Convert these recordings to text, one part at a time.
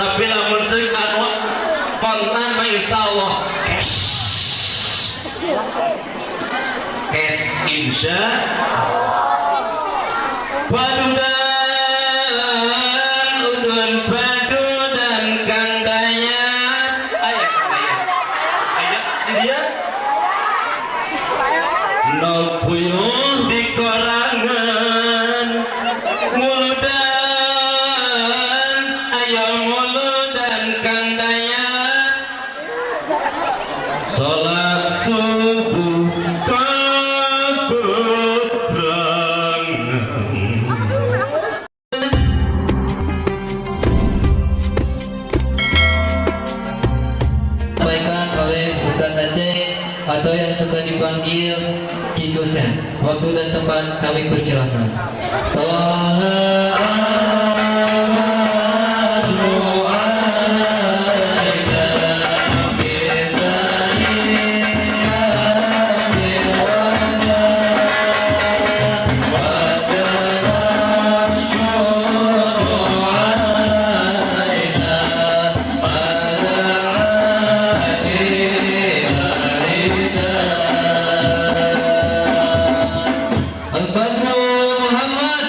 Tapi lamun sing anu kontan mah insyaallah cash. Cash insya Padudan udun padudan Kang Dayat. Aya Kang Dayat. Aya di dia. Nok puyuh di korangan muludan, ayo muludan Kang Dayat. Salat subuh kaberangan. Sampaikan oleh Ustaz Aceh atau yang suka dipanggil Ki Dosen. Waktu dan tempat kami persilahkan. Al-Badru Muhammad.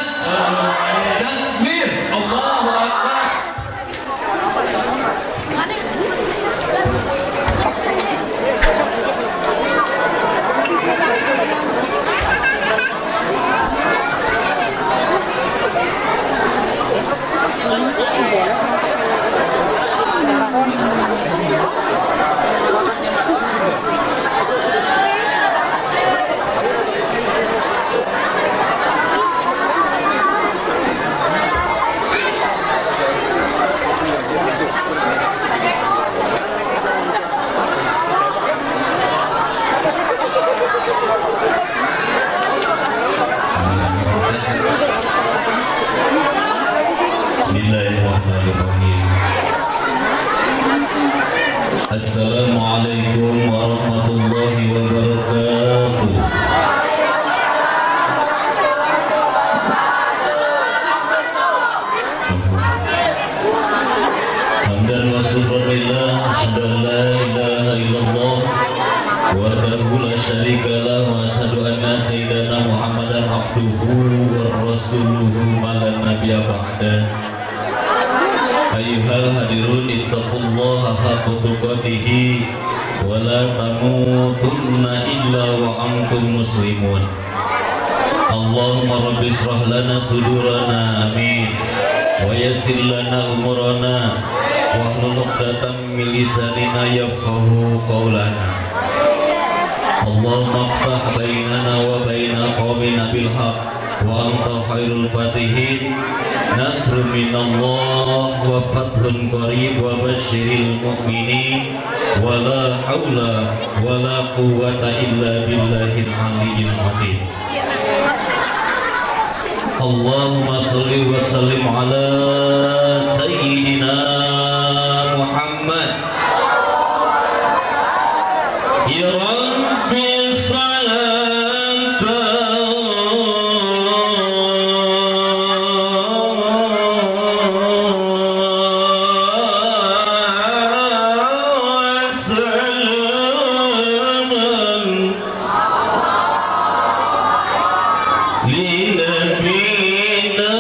Takbir. Allahu Akbar. Bismillahirrahmanirrahim. Assalamualaikum warahmatullahi wabarakatuh. Hamdan wa syukran lillah, asyhadu an la ilaha illallah wahdahu la syarika lah wa asyhadu anna sayyidana Muhammadan abduhu wa rasuluhu ma la nabiyya ba'da. Ayyuhal hadirun ittaqullaha haqqa tuqatih wa la tamutunna illa wa antum muslimun. Allahumma rabbi israh lana sudurana, amin, wa yassir lana umurana wahlul 'uqdatam min lisanina yafqahu qawlana. Allahumma aftah bainana wa baina qaumina bil haqq wa anta khairul fatihin. Nasrun minallah wa fathun qarib wa basyiril mu'minin. Wa la haula wa la quwwata illa billahil aliyyil azim. Allahumma sholli wa sallim ala sayyidina Muhammad. Ya Rabbi salam salaman li nabiyina.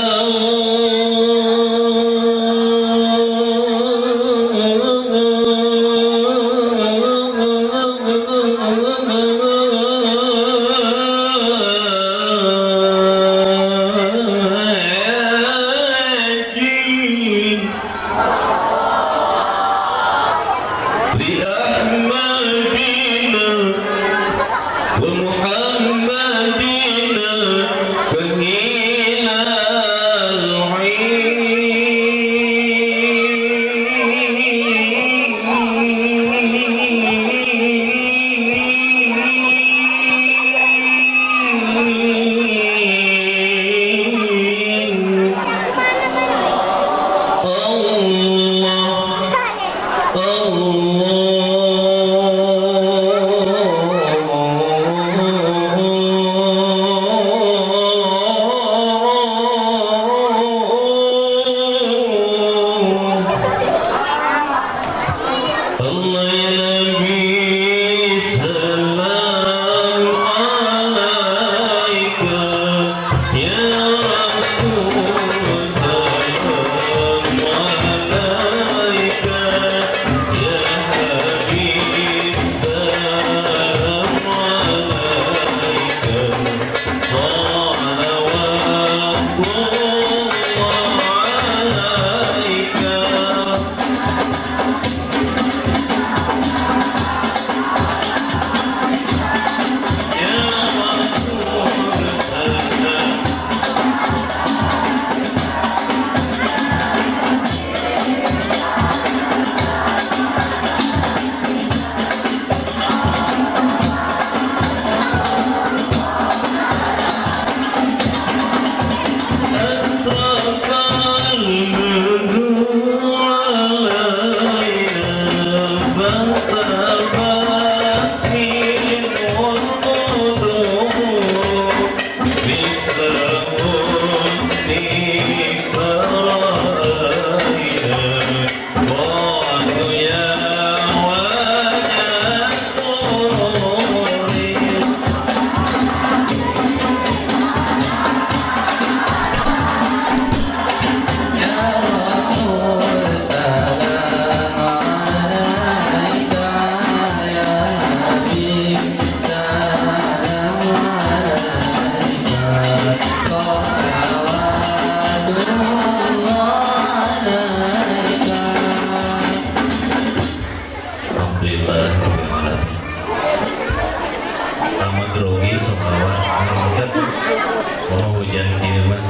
Oh, hujan kieu mah.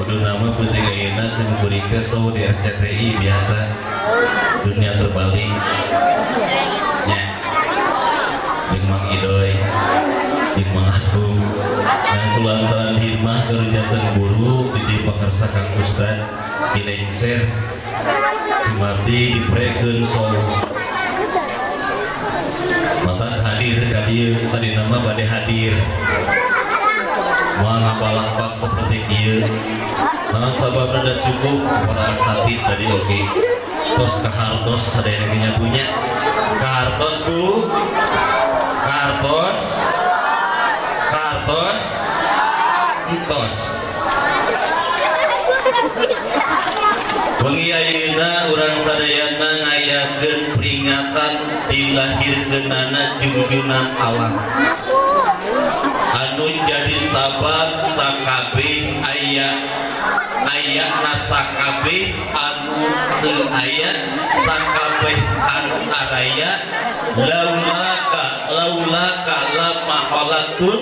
Kudu nama peuting ayeuna sim kuring teh show di RCTI biasa. Dunia terbalik. Nya. Jeung Mang Idoy, jeung Mang Agung. Dan kulantaran hikmah keur janten guru di pangersa Kang Ustad dilengser Sumardi diprekeun show. Mata hadir ka dieu tadi nama bade hadir. Moal ngapalakpak seperti kieu. Naon sababna da cukup para asatid tadi oge. Tos kahartos sadayana ge punya. Kahartos Bu. Kahartos. Kahartos. Entos. Wengi ayeuna urang sadayana ngayakeun peringatan dilahirkeunana junjunan alam. Anu jadi sabab sakabeh aya ayana sakabeh anu teu aya sakabeh anu araya laulaka laulaka lama khalaqtul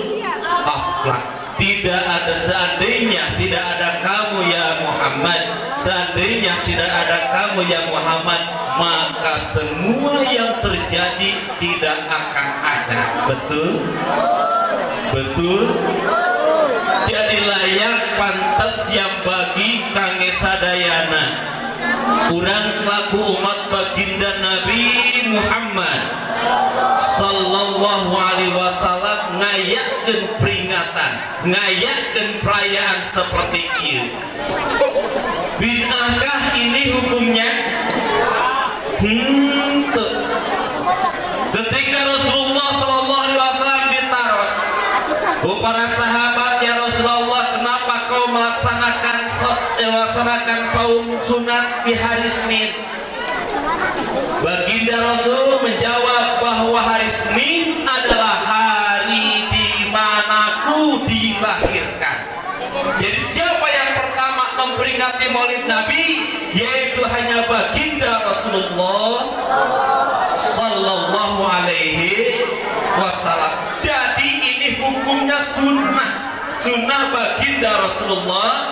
aflak. Tidak ada seandainya tidak ada kamu ya Muhammad, seandainya tidak ada kamu ya Muhammad, maka semua yang terjadi tidak akan ada. Betul? Betul? Jadi layak pantas yang bagi kangge sadayana urang selaku umat baginda Nabi Muhammad sallallahu alaihi wasallam ngayakeun peringatan, ngayakeun perayaan seperti ini. Bid'ahkah ini hukumnya? Henteu. Ketika Rasulullah sallallahu alaihi wasallam ditaros, para sahabat, ya Rasulullah, kenapa kau melaksanakan saum sunat di hari Senin? Baginda Rasul menjawab bahwa hari Senin adalah hari di mana ku dilahirkan. Jadi siapa yang pertama memperingati Maulid Nabi? Yaitu hanya baginda Rasulullah sallallahu alaihi wasallam. Jadi ini hukumnya sunnah, sunnah baginda Rasulullah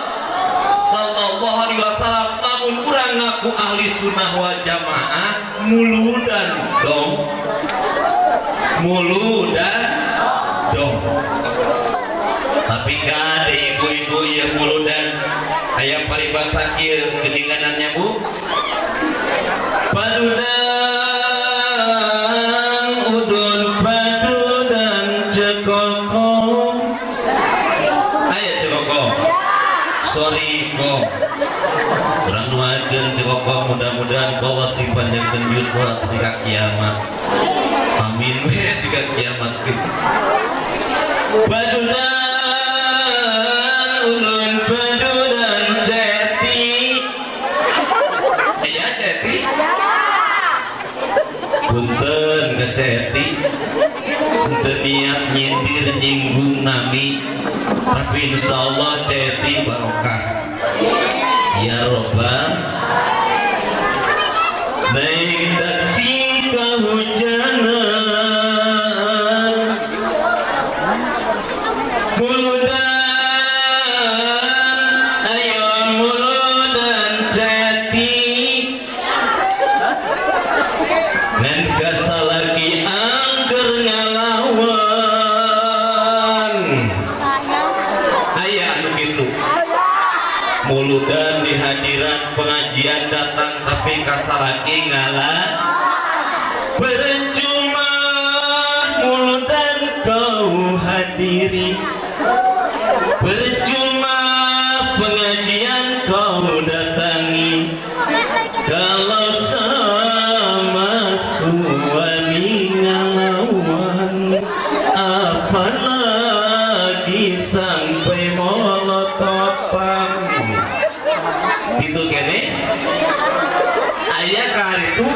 sallallahu alaihi wasallam. Namun kurang ngaku ahli sunnah wal jamaah muludan dong, muludan dong. Tapi kan ibu-ibu yang muludan ayam paribasa kieu geuninganannya Bu. Padudan udun padudan cekoko. Aya cekoko. Sorry kok. Urang nuakeun cekoko mudah-mudahan Allah sing panjangkeun yuswa ketika kiamat. Amin we ketika kiamat. Padudan ulun padudan ceti. Aya ceti? Punten ke ceti. Punten niat nyindir nyinggung nami, tapi insyaallah ceti barokah. Ya Robbal. Naik taksi kehujanan, muludan, ayo muludan ceti. Ngan kasalaki angger ngalawan. Aya anu kitu. Muludan di hadiran pengajian datang tapi kasalaki ngalah. Percuma muludan kau hadiri, percuma pengajian kau datangi, kalau sama suami ngalawan, apalagi sampai molototan. Gitu kene aya ka itu.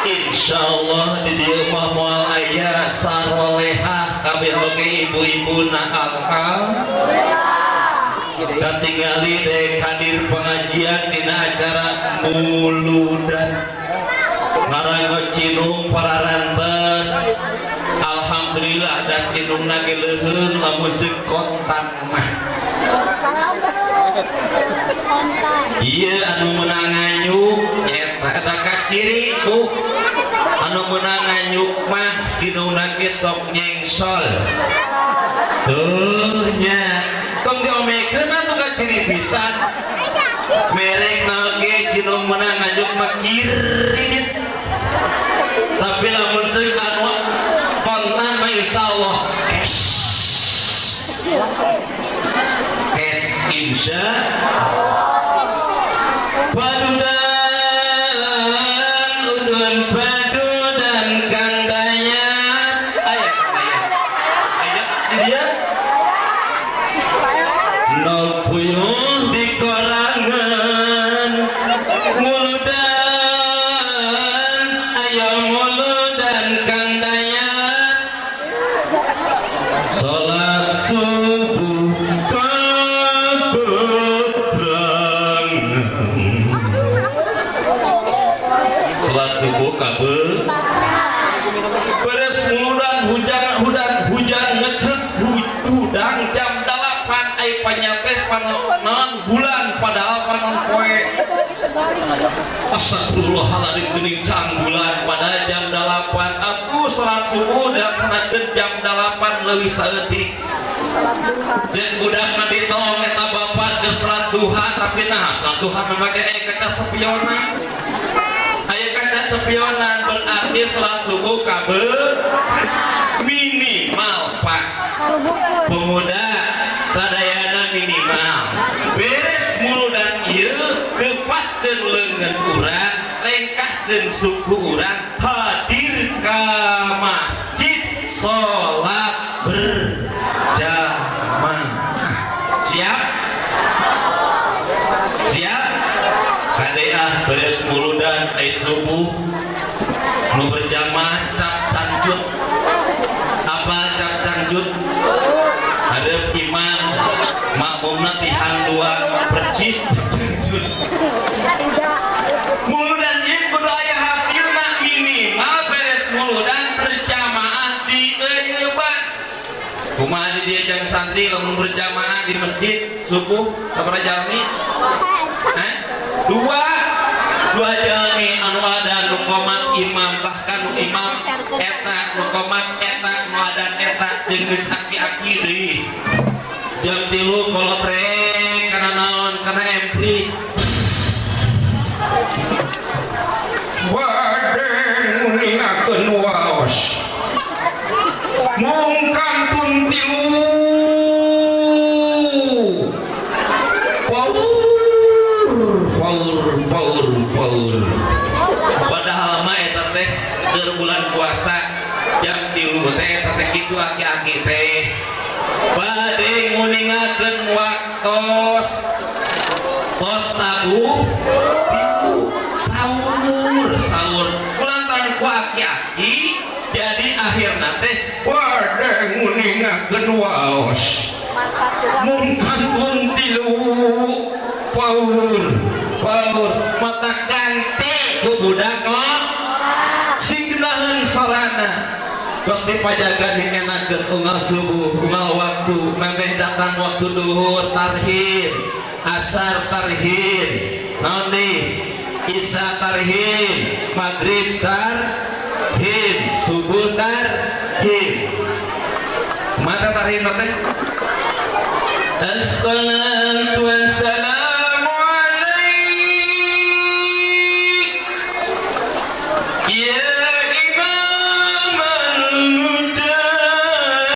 Insyaallah di dieu mah moal aya saroleha kabeh oge ibu-ibu na alhamdulillah. Katingali dek hadir pengajian dina acara muludan ngarango cinung pararantes. Alhamdulillah. Alhamdulillah dan cinungna ge leuheung lamun seuk kontan mah. Ieu anu meunang nganyuk eta eta kaciri bu. Anu meunang nganyuk mah cinungna ge sok nyengsol. Tuh nya tong diomekeun atuh kaciri pisan. Merek nage cinung meunang nganyuk mah kiridit. Tapi lamun seuk anu kontan mah insyaallah cash. Cash insya padudan udun padudan Kang Dayat. Aya aya dia nol puyuh di korangan muludan ayo muludan Kang Dayat. Salat subuh kabebrang. Salat subuh kabe beres muludan hujan hujan hujan ngecek hudang jam 8 ai panyate panon bulan padahal panon poe. Astagfirullahaladzim geuning cang bulan pada jam 8 atuh salat subuh dilaksanakeun jam 8 leuwih saeutik. Jeung budakna ditong eta bapak keur salat duha tapi nah salat duha make kaca spionan. Aya kaca spionan berarti salat subuh kabe minimal Pak. Pemuda sadayana minimal beres muludan ieu kepatkeun leungeun urang lengkahkeun suku urang hadir ka masjid salat berjamaah. Siap? Siap? Kade ah beres muludan ai subuh nu berjamaah cap cangcut. Apa cap cangcut? Hadap imam makmumna tihang dua percis cangcut. Muludan ieu kudu aya hasilna minimal beres muludan berjamaah di euyeuban. Kumaha di dieu jang santri lamun berjamaah di masjid subuh sabaraha jalmi? Hah? Dua jalmi anu ada nu qomat imam bahkan nu imam eta nu qomat eta nu adan eta jeung geus aki-aki deui. Jam 3 kolotrek kana naon kana empli. Bade nguningakeun waos. Mung kantun tilu. Paur paur paur paur. Padahal mah eta teh keur bulan puasa jam 3 teh eta teh kitu aki-aki teh. Bade nguningakeun waktos tos tabuh sahur sahur kulantaran ku aki-aki jadi akhirna teh bade nguningakeun waos mung kantun tilu paur paur mata ganti ku budak sing geunaheun sorana. Tos dipajagan enakeun unggal subuh unggal waktu memeh datang waktu duhur tarhim asar tarhim naon deui isya tarhim maghrib tarhim subuh tarhim. Mata tarhim teh assalatu wassalamu alaik ya